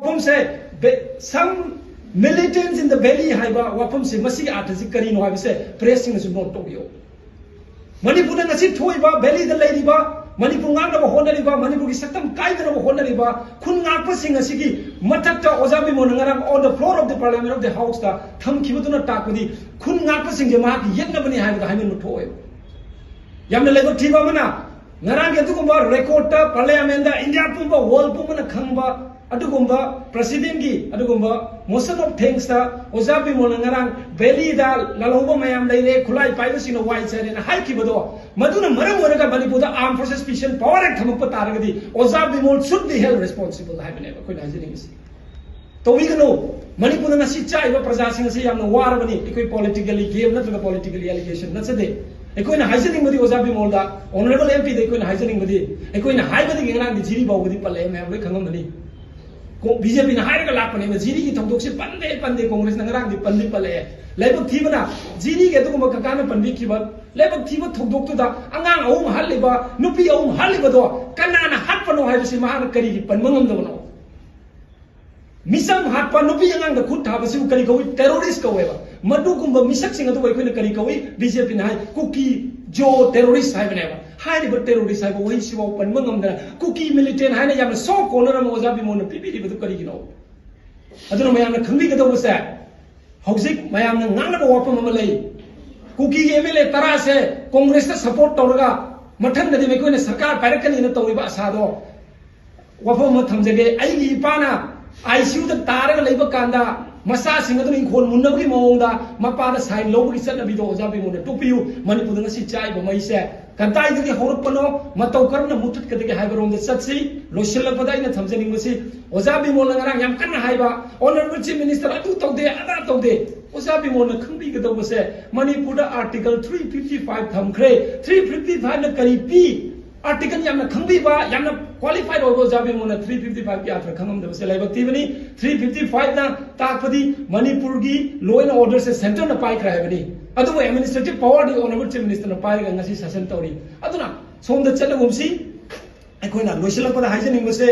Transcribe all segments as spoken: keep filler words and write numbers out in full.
ꯋꯥꯐꯝꯁꯦ, some militants in the valley ꯍꯥꯏꯕ ꯋꯥꯐꯝꯁꯦ, ꯃꯁꯤꯒꯤ ꯑꯥꯔꯊꯁꯤ ꯀꯔꯤꯅꯣ ꯍꯥꯏꯕꯁꯦ ꯄ꯭ꯔꯦꯁꯁꯤꯡꯅꯁꯨ ꯅꯣꯠ ꯇꯧꯕꯤꯌꯨ꯫ ꯃꯅꯤꯄꯨꯔꯗ ꯉꯁꯤ ꯊꯣꯛꯏꯕ, ꯚꯦꯂꯤꯗ ꯂꯩꯔꯤꯕ, ꯃꯅꯤꯄꯨꯔ ꯉꯥꯛꯅꯕ ꯍꯣꯠꯅꯔꯤꯕ, ꯃꯅꯤꯄꯨꯔꯒꯤ ꯁꯛꯇꯝ ꯀꯥꯏꯗꯅꯕ ꯍꯣꯠꯅꯔꯤꯕ ꯈꯨꯟ ꯉꯥꯛꯄꯁꯤꯡ ꯑꯁꯤꯒꯤ ꯃꯊꯛꯇ ꯑꯣꯖꯥ ꯕꯤꯃꯣꯜꯅ ꯉꯔꯥꯡ on the floor of the parliament of the house ꯇ ꯊꯝꯈꯤꯕꯗꯨꯅ ꯇꯥꯛꯄꯗꯤ, ꯈꯨꯟ ꯉꯥꯛꯄꯁꯤꯡꯁꯦ ꯃꯍꯥꯛꯀꯤ ꯌꯦꯛꯅꯕꯅꯤ ꯍꯥꯏꯕꯗ ꯍꯥꯏꯃꯟꯕ ꯊꯣꯛꯑꯦꯕ꯫ ꯌꯥꯝꯅ ꯂꯥꯏꯕꯛ ꯊꯤꯕ ꯑꯃꯅ, ꯉꯔꯥꯡꯒꯤ ꯑꯗꯨꯒꯨꯝꯕ ꯔꯦꯀꯣꯔꯗꯇ ꯄꯥꯔꯂꯤꯌꯥꯃꯦꯟꯗ ꯏꯟꯗꯤꯌꯥ ꯄꯨꯝꯕ, ꯋꯥꯔꯜ ꯄꯨꯝꯕꯅ ꯈꯪꯕ ꯑꯗꯨꯒꯨꯝꯕ ꯄ꯭ꯔꯁꯤꯗꯦꯟꯒꯤ ꯑꯗꯨꯒꯨꯝꯕ motion of thanks ꯇ ꯑꯣꯖꯥ ꯕꯤꯃꯣꯜꯅ ꯉꯔꯥꯡ ꯚꯦꯂꯤꯗ ꯂꯥꯜꯍꯧꯕ ꯃꯌꯥꯝ ꯂꯩꯔꯦ, ꯈꯨꯠꯂꯥꯏ ꯄꯥꯏꯕꯁꯤꯡꯅ ꯋꯥꯏ ꯆꯥꯏꯔꯦꯅ ꯍꯥꯏꯈꯤꯕꯗꯣ, ꯃꯗꯨꯅ ꯃꯔꯝ ꯑꯣꯏꯔꯒ ꯃꯅꯤꯄꯨꯔꯗ Armed Forces Special Power Act ꯊꯝꯃꯛꯄ ꯇꯥꯔꯒꯗꯤ ꯑꯣꯖꯥ Bimol should be held responsible ꯍꯥꯏꯕꯅꯦꯕ ꯑꯩꯈꯣꯏꯅ ꯍꯥꯏꯖꯅꯤꯡꯉꯤꯁꯤ꯫ ꯇꯧꯕꯤꯒꯅꯨ꯫ ꯃꯅꯤꯄꯨꯔꯗ ꯉꯁꯤ ꯆꯥꯛꯏꯕ ꯄ꯭ꯔꯖꯥꯁꯤꯡ ꯑꯁꯤ ꯌꯥꯝꯅ ꯋꯥꯔꯕꯅꯤ꯫ ꯑꯩꯈꯣꯏ politically game ꯅꯠꯇ꯭ꯔꯒ politically allegation ꯅꯠꯆꯗꯦ꯫ ꯑꯩꯈꯣꯏꯅ ꯍꯥꯏꯖꯅꯤꯡꯕꯗꯤ ꯑꯣꯖꯥ ꯕꯤꯃꯣꯜꯗ, honourable M P ꯗ ꯑꯩꯈꯣꯏꯅ ꯍꯥꯏꯖꯅꯤꯡꯕꯗꯤ, ꯑꯩꯈꯣꯏꯅ ꯍꯥꯏꯕꯗꯒꯤ ꯉꯔꯥꯡꯗꯤ ꯖꯤꯔꯤ ꯐꯥꯎꯕꯗꯤ ꯄꯜꯂꯛꯑꯦ, ꯃꯌꯥꯝ ꯂꯣꯏ ꯈꯪꯉꯝꯃꯅꯤ꯫ ꯀꯣ-, ꯕꯤ ꯖꯦ ꯄꯤꯅ ꯍꯥꯏꯔꯒ ꯂꯥꯛꯄꯅꯦꯕ, ꯖꯤꯔꯤꯒꯤ ꯊꯧꯗꯣꯛꯁꯤ ꯄꯟꯗꯦ, ꯄꯟꯗꯦ, ꯀꯣꯡꯒ꯭ꯔꯦꯁꯅ ꯉꯔꯥꯡꯗꯤ ꯄꯟꯗꯤ ꯄꯜꯂꯛꯑꯦ꯫ ꯂꯥꯏꯕꯛ ꯊꯤꯕꯅ ꯖꯤꯔꯤꯒꯤ ꯑꯗꯨꯒꯨꯝꯕ ꯀꯀꯥꯅ ꯄꯟꯕꯤꯈꯤꯕ ꯂꯥꯏꯕꯛ ꯊꯤꯕ ꯊꯧꯗꯣꯛꯇꯨꯗ ꯑꯉꯥꯡ ꯑꯍꯨꯝ ꯍꯥꯠꯂꯤꯕ, ꯅꯨꯄꯤ ꯑꯍꯨꯝ ꯍꯥꯠꯂꯤꯕꯗꯣ ꯀꯅꯥꯅ ꯍꯥꯠꯄꯅꯣ ꯍꯥꯏꯕꯁꯤ ꯃꯍꯥꯛꯅ ꯀꯔꯤꯒꯤ ꯄꯟꯕ ꯉꯝꯗꯕꯅꯣ? ꯃꯤꯆꯝ ꯍꯥꯠꯄ, ꯅꯨꯄꯤ ꯑꯉꯥꯡꯗ ꯈꯨꯠ ꯊꯥꯕꯁꯤꯕꯨ ꯀꯔꯤ ꯀꯧꯏ? Terrorist ꯀꯧꯋꯦꯕ꯫ ꯃꯗꯨꯒꯨꯝꯕ ꯃꯤꯁꯛꯁꯤꯡ ꯑꯗꯨꯕꯨ ꯑꯩꯈꯣꯏꯅ ꯀꯔꯤ ꯀꯧꯏ? ꯕꯤ ꯖꯦ ꯄꯤꯅ ꯍꯥꯏ, ꯀꯨꯀꯤ ꯖꯣ terrorist ꯍꯥꯏꯕꯅꯦꯕ꯫ ꯍꯥꯏꯔꯤꯕ terrorist ꯍꯥꯏꯕ ꯋꯥꯍꯩꯁꯤꯐꯥꯎ ꯄꯟꯕ ꯉꯝꯗꯅ ꯀꯨꯀꯤ militant ꯍꯥꯏꯅ ꯌꯥꯝꯅ soft corner ꯑꯃ ꯑꯣꯖꯥ ꯕꯤꯃꯣꯜꯅ ꯄꯤꯕꯤꯔꯤꯕꯗꯨ ꯀꯔꯤꯒꯤꯅꯣ? ꯑꯗꯨꯅ ꯃꯌꯥꯝꯅ ꯈꯪꯕꯤꯒꯗꯧꯕꯁꯦ, ꯍꯧꯖꯤꯛ ꯃꯌꯥꯝꯅ ꯉꯥꯡꯅꯕ ꯋꯥꯐꯝ ꯑꯃ ꯂꯩ꯫ ꯀꯨꯀꯤꯒꯤ M L A ꯇꯔꯥꯁꯦ ꯀꯣꯡꯒ꯭ꯔꯦꯁꯇ support ꯇꯧꯔꯒ ꯃꯊꯪꯗꯗꯤ ꯃꯈꯣꯏꯅ ꯁꯔꯀꯥꯔ ꯄꯥꯏꯔꯛꯀꯅꯤꯅ ꯇꯧꯔꯤꯕ ꯑꯁꯥꯗꯣ, ꯋꯥꯐꯝ ꯑꯃ ꯊꯝꯖꯒꯦ꯫ ꯑꯩꯒꯤ ꯏꯄꯥꯅ I C U ꯗ ꯇꯥꯔꯒ ꯂꯩꯕ ꯀꯥꯟꯗ ꯃꯆꯥꯁꯤꯡ ꯑꯗꯨꯅ ꯏꯪꯈꯣꯜ ꯃꯨꯟꯅꯕꯒꯤ ꯃꯑꯣꯡꯗ ꯃꯄꯥꯗ sign ꯂꯧꯕꯒꯤ ꯆꯠꯅꯕꯤꯗꯣ ꯑꯣꯖꯥ ꯕꯤꯃꯣꯜꯅ ꯇꯣꯛꯄꯤꯌꯨ꯫ ꯃꯅꯤꯄꯨꯔꯗ ꯉꯁꯤ ꯆꯥꯛꯏꯕ ꯃꯩꯁꯦ ꯀꯗꯥꯏꯗꯒꯤ ꯍꯧꯔꯛꯄꯅꯣ, ꯃꯇꯧ ꯀꯔꯝꯅ ꯃꯨꯊꯠꯀꯗꯒꯦ ꯍꯥꯏꯕꯔꯣꯝꯗ ꯆꯠꯁꯤ꯫ ꯂꯣꯏꯁꯤꯜꯂꯛꯄꯗ ꯑꯩꯅ ꯊꯝꯖꯅꯤꯡꯕꯁꯤ, ꯑꯣꯖꯥ ꯕꯤꯃꯣꯜꯅ ꯉꯔꯥꯡ ꯌꯥꯝ ꯀꯟꯅ ꯍꯥꯏꯕ, honourable chief minister ꯑꯗꯨ ꯇꯧꯗꯦ, ꯑꯗꯥ ꯇꯧꯗꯦ꯫ ꯑꯣꯖꯥ ꯕꯤꯃꯣꯜꯅ ꯈꯪꯕꯤꯒꯗꯧꯕꯁꯦ, ꯃꯅꯤꯄꯨꯔꯗ Article three fifty five ꯊꯝꯈ꯭ꯔꯦ꯫ Three fifty five ꯅ ꯀꯔꯤ ꯄꯤ? Article ꯌꯥꯝꯅ ꯈꯪꯕꯤꯕ, ꯌꯥꯝꯅ qualified ꯑꯣꯏꯕ ꯑꯣꯖꯥ ꯕꯤꯃꯣꯜꯅ three fifty five ꯀꯤ ꯑꯥꯔꯊ ꯈꯪꯉꯝꯗꯕꯁꯦ ꯂꯥꯏꯕꯛ ꯊꯤꯕꯅꯤ꯫ Three fifty five ꯅ ꯇꯥꯛꯄꯗꯤ ꯃꯅꯤꯄꯨꯔꯒꯤ law and order say centre ꯅ ꯄꯥꯏꯈ꯭ꯔꯦ ꯍꯥꯏꯕꯅꯤ꯫ ꯑꯗꯨꯕꯨ administrative power ꯗꯤ honourable chief minister ꯅ ꯄꯥꯏꯔꯒ ꯉꯁꯤ ꯁꯥꯁꯟ ꯇꯧꯔꯤ꯫ ꯑꯗꯨꯅ ꯁꯣꯝꯗ ꯆꯠꯂꯒꯨꯝꯁꯤ꯫ ꯑꯩꯈꯣꯏꯅ ꯂꯣꯏꯁꯤꯜꯂꯛꯄꯗ ꯍꯥꯏꯖꯅꯤꯡꯕꯁꯦ,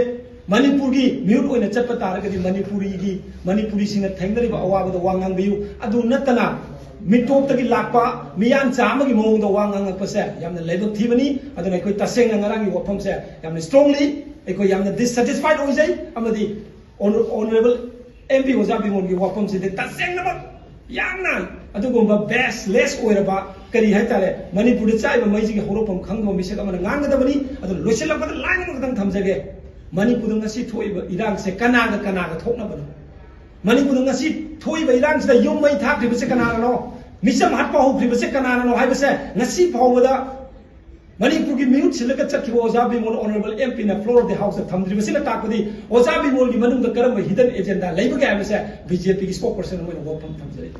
ꯃꯅꯤꯄꯨꯔꯒꯤ ꯃꯤꯍꯨꯠ ꯑꯣꯏꯅ ꯆꯠꯄ ꯇꯥꯔꯒꯗꯤ ꯃꯅꯤꯄꯨꯔꯤꯒꯤ, ꯃꯅꯤꯄꯨꯔꯤꯁꯤꯡꯅ ꯊꯦꯡꯅꯔꯤꯕ ꯑꯋꯥꯕꯗ ꯋꯥ ꯉꯥꯡꯕꯤꯌꯨ꯫ ꯑꯗꯨ ꯅꯠꯇꯅ ꯃꯤꯇꯣꯞꯇꯒꯤ ꯂꯥꯛꯄ ꯃꯤꯌꯥꯟꯆꯥ ꯑꯃꯒꯤ ꯃꯑꯣꯡꯗ ꯋꯥ ꯉꯥꯡꯉꯛꯄꯁꯦ ꯌꯥꯝꯅ ꯂꯥꯏꯕꯛ ꯊꯤꯕꯅꯤ꯫ ꯑꯗꯨꯅ ꯑꯩꯈꯣꯏ ꯇꯁꯦꯡꯅ ꯉꯔꯥꯡꯒꯤ ꯋꯥꯐꯝꯁꯦ ꯌꯥꯝꯅ strongly ꯑꯩꯈꯣꯏ ꯌꯥꯝꯅ dissatisfied ꯑꯣꯏꯖꯩ꯫ ꯑꯃꯗꯤ Honor-, Honourable M P ꯑꯣꯖꯥ ꯕꯤꯃꯣꯜꯒꯤ ꯋꯥꯐꯝꯁꯤꯗꯤ ꯇꯁꯦꯡꯅꯃꯛ ꯌꯥꯝꯅ ꯑꯗꯨꯒꯨꯝꯕ baseless ꯑꯣꯏꯔꯕ, ꯀꯔꯤ ꯍꯥꯏꯇꯥꯔꯦ, ꯃꯅꯤꯄꯨꯔꯗ ꯆꯥꯛꯏꯕ ꯃꯩꯁꯤꯒꯤ ꯍꯧꯔꯛꯐꯝ ꯈꯪꯗꯕ ꯃꯤꯁꯛ ꯑꯃꯅ ꯉꯥꯡꯒꯗꯕꯅꯤ꯫ ꯑꯗꯨꯅ ꯂꯣꯏꯁꯤꯜꯂꯛꯄꯗ line ꯑꯃꯈꯛꯇꯪ ꯊꯝꯖꯒꯦ꯫ ꯃꯅꯤꯄꯨꯔꯗ ꯉꯁꯤ ꯊꯣꯛꯏꯕ ꯏꯔꯥꯡꯁꯦ ꯀꯅꯥꯒ ꯀꯅꯥꯒ ꯊꯣꯛꯅꯕꯅꯣ? ꯃꯅꯤꯄꯨꯔꯗ ꯉꯁꯤ ꯊꯣꯛꯏꯕ ꯏꯔꯥꯡꯁꯤꯗ ꯌꯨꯝ ꯃꯩ ꯊꯥꯈ꯭ꯔꯤꯕꯁꯦ ꯀꯅꯥꯅꯅꯣ? ꯃꯤꯆꯝ ꯍꯥꯠꯄ ꯍꯧꯈ꯭ꯔꯤꯕꯁꯦ ꯀꯅꯥꯅꯅꯣ ꯍꯥꯏꯕꯁꯦ ꯉꯁꯤ ꯐꯥꯎꯕꯗ ꯃꯅꯤꯄꯨꯔꯒꯤ ꯃꯤꯍꯨꯠ ꯁꯤꯜꯂꯒ ꯆꯠꯈꯤꯕ ꯑꯣꯖꯥ ꯕꯤꯃꯣꯜ Honourable M P ꯅ floor of the house ꯇ ꯊꯝꯗ꯭ꯔꯤꯕꯁꯤꯅ ꯇꯥꯛꯄꯗꯤ ꯑꯣꯖꯥ ꯕꯤꯃꯣꯜꯒꯤ ꯃꯅꯨꯡꯗ ꯀꯔꯝꯕ hidden agenda ꯂꯩꯕꯒꯦ ꯍꯥꯏꯕꯁꯦ B J P ꯒꯤ spokesperson ꯑꯣꯏꯅ ꯋꯥꯐꯝ ꯊꯝꯖꯔꯤ꯫